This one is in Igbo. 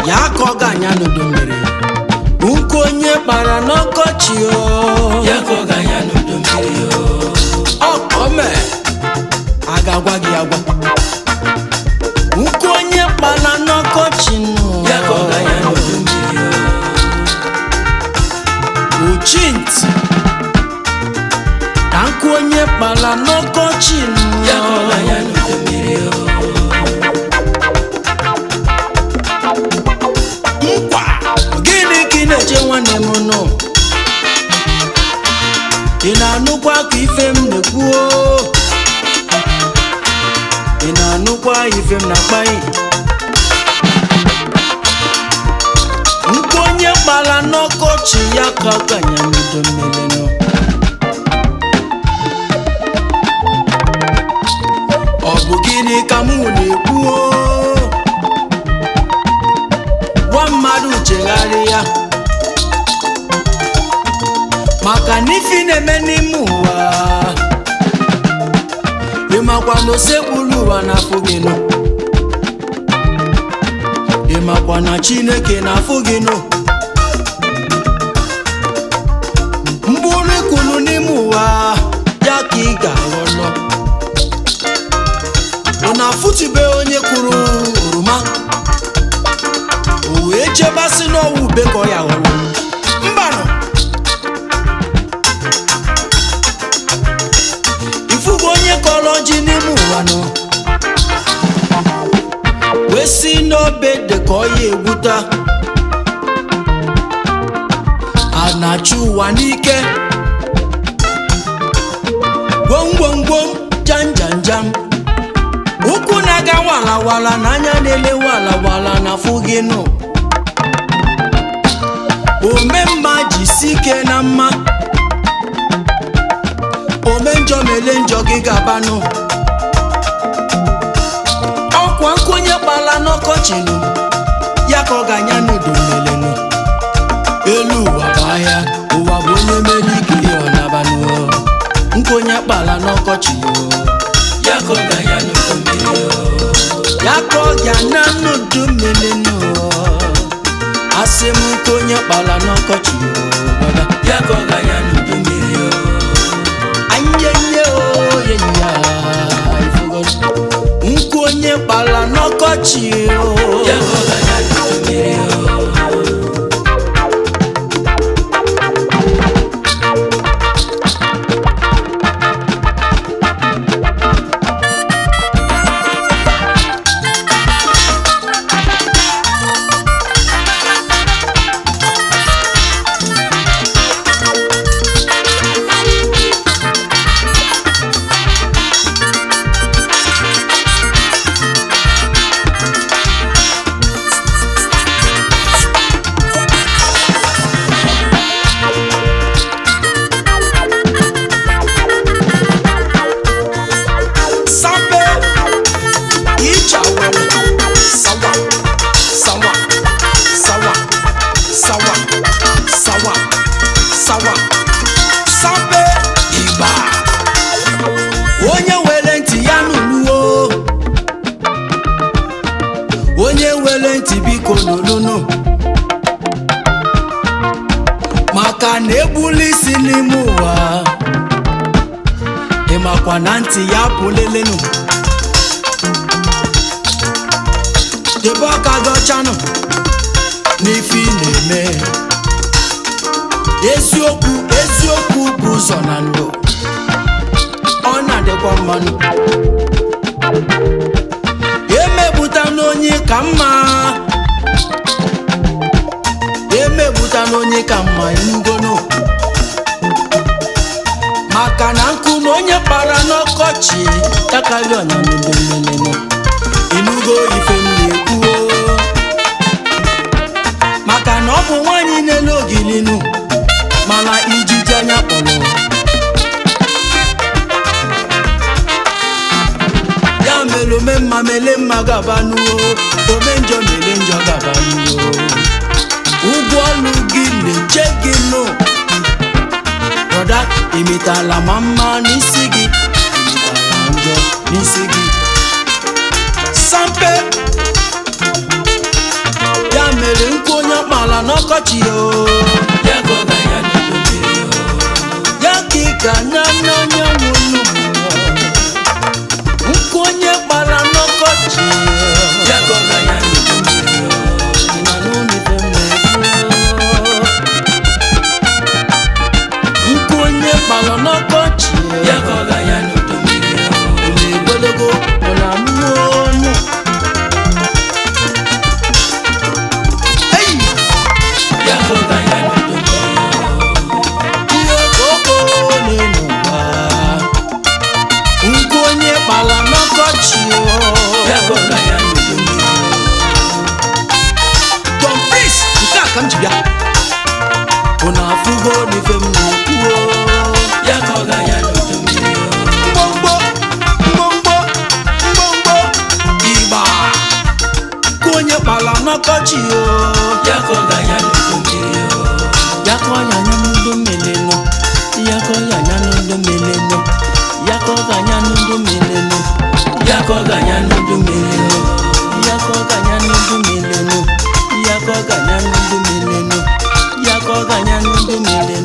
Ya ka ọ ga-anya n'udu mmiri. Nkụ onye kpara n'ọkọchị o, Ya ka ọ ga-anya n'udu mmiri o. Ọkọme a ga-agwa gị agwa. Nkụ onye kpara n'ọkọchị nụ. Ya ka ọ ga-anya n'udu mmiri o. Uchi ntị ka nkụ onye kpara n'ọkọchị nụ. Ya ka ọ ga-anya n'udu mmiri o. Nkwa gịnị ka ị na-eche nwanne m nụ? Ị na-anụkwa ka ife m na-ekwu o? Ị na-anụkwa ife m na-akpaghị? Nkụ onye kpara n'ọkọchị ya ka ọ ganya n'udo mmiri nụ. Ọ bụ gịnị ka mụ na-ekwu o? Gwa mmadụ chegharịa, maka na ife na-eme n'ime ụwa, ịmakwa na osekpuru ụwa na-afụ gị nụ, ịmakwa na Chineke na-afụ gị nụ. Mkpụrụ ikulu n'ime ụwa ya ka ị ga-aghọrọ. Ọ na-afụtube onye kụrụ oroma o wee chebasị n'ọwụ ube ka ọ ya ghọrọ mbanụ. Ifugo onye kọrọ ji n'ime ụwa nọ wee si n'obe dị ka ọ ya egwuta a na-achụ ụwa n'ike, gwom gwom gwom, jam jam jam, ụkwụ na-aga walawala n'anya na-ele walawala na afụ gị nụ. Ome mma jisi ike na mma, ome njọ mele njọ gị gabanụ. Ọkwa nkwenye kpala n'ọkọchị nụ ya ka ọ ga-anya n'udu mmelenụ. Elu ụwa bụ ahịa, ụwa bụ onye mere ike ya ọ nabanụ. Nkwenye kpala n'ọkọchị o, Ya ka ọ ga-anya n'udu mmiri o. Ya ka ọ ga na n'udu mmelenụ. Asị m nke onye kpala n'ọkọchị o, brother. Ya ka ọ ga-anya n'udu mmiri o. Anyeye oye ya ifugo. Nkụ onye kpala n'ọkọchị o. Ya ka ọ ga-anya n'udu mmiri o. Sampe icha wele sawa sawa sawa sawa sawa sawa sampe igba. Onye were ntị ya nụluo, onye were ntị biko nụlụnụ, maka na egbula isi n'ime ụwa, ịmakwa na ntị ya pụlelenu. Debe aka gị ọchanụ n'ife ị na-eme. Eziokwu eziokwu bụ ụzọ na ndụ, ọ na-adịkwa mmanụ. Emegbuta n'onye ka mma, emegbuta n'onye ka mma, enugonu, maka na nkụ na onye kpara n'ọkọchị takarị ọnya n'udo mmelenu. Ịnụgo ife m na-ekwuo? Maka na ọ bụ nwaanyị na-ele ogilinu mana ijiji anya kpọrọ ya mere ome mma mele mma gabanuo, ome njọ mele njọ gabanuo. Ụgwọ ọlụ gị na-eche gị nụ, brother. Imitala ma mma n'isi gị, imitala njọ n'isi gị. Sampe ya mere. mere nkụ onye kpala n'ọkọchị o. Ya ka ọ ga-anya n'udu mmiri o. Ya ka ị ga anya n'anyanwụ nụ. Nkụ onye kpala n'ọkọchị. Ya ka ọ ga-anya n'udu mmiri o. Ị na-anụ n'ife m na-ekwu? Nkụ onye kpala n'ọkọchị. Ya ka ọ ga-anya n'udu mmiri o. Na-egologo ọ na-anụ ọnụ. Ei! Ya ka ọ ga-anya n'udu mmiri o. Ihe koko n'elu ụwa. Nkụ onye kpala n'ọkọchị o. Ya ka ọ ga-anya n'udu mmiri o. Don Prince, nke a ka m ji bịa. Unu afụgo n'ife m na-ekwu o. Ya ka ọ ga-anya n'udu mmiri o. Mgbomgbo, mgbomgbo, mgbomgbo, ịgba. Nkụ onye kpala n'ọkọchị o. Ya ka ọ ga-anya n'udu mmiri o. Ya ka ọ ya anya n'udu mmiri nụ. Ya ka ọ ya anya n'udu mmiri nụ. Ya ka ọ ga-anya n'udu mmiri nụ. Ya ka ọ ga-anya n'udu mmiri o. Ya ka ọ ga-anya n'udu mmiri nụ. Ya ka ọ ga-anya n'udu mmiri nụ. Ya ka ọ ga-anya n'udu mmiri.